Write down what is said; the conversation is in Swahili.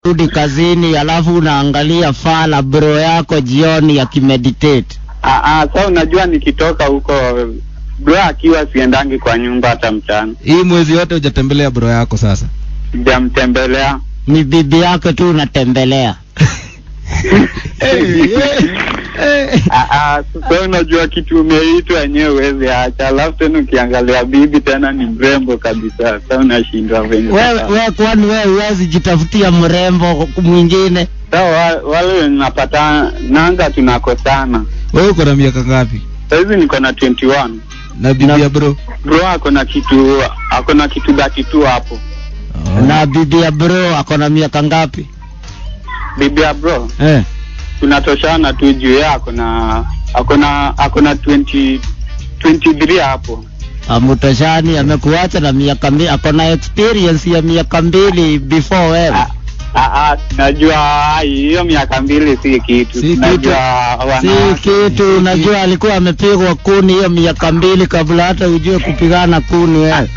Rudi kazini, alafu unaangalia fala bro yako jioni akimeditate. Ah, ah, sasa unajua nikitoka huko, bro akiwa, siendangi kwa nyumba hata mchana. Hii mwezi yote hujatembelea bro yako sasa? Sijamtembelea. Ni bibi yako tu unatembelea. Hey, hey, hey. Ah, ah, sasa unajua kitu umeitwa wenyewe huwezi acha, alafu tena ukiangalia bibi tena ni mrembo kabisa, sasa unashindwa venye. Wewe we, kwani wewe huwezi jitafutia mrembo mwingine? Sasa wale wenye napata nanga tunakosana. Wewe uko na miaka ngapi? Sasa hizi niko na 21. Na bibi ya bro? Bro ako na kitu 32 hapo. Oh. Na bibi ya bro ako na miaka ngapi? Bibi ya bro Eh. tunatoshana tu juu yeye ako na 20 23 hapo. Amutoshani, amekuacha na miaka 2, ako na experience ya miaka 2 before wewe. Ah, ah, ah, najua ai, hiyo miaka 2 si kitu. Si Najua Si wanawake. kitu, unajua alikuwa amepigwa kuni hiyo miaka 2 kabla hata ujue kupigana kuni wewe.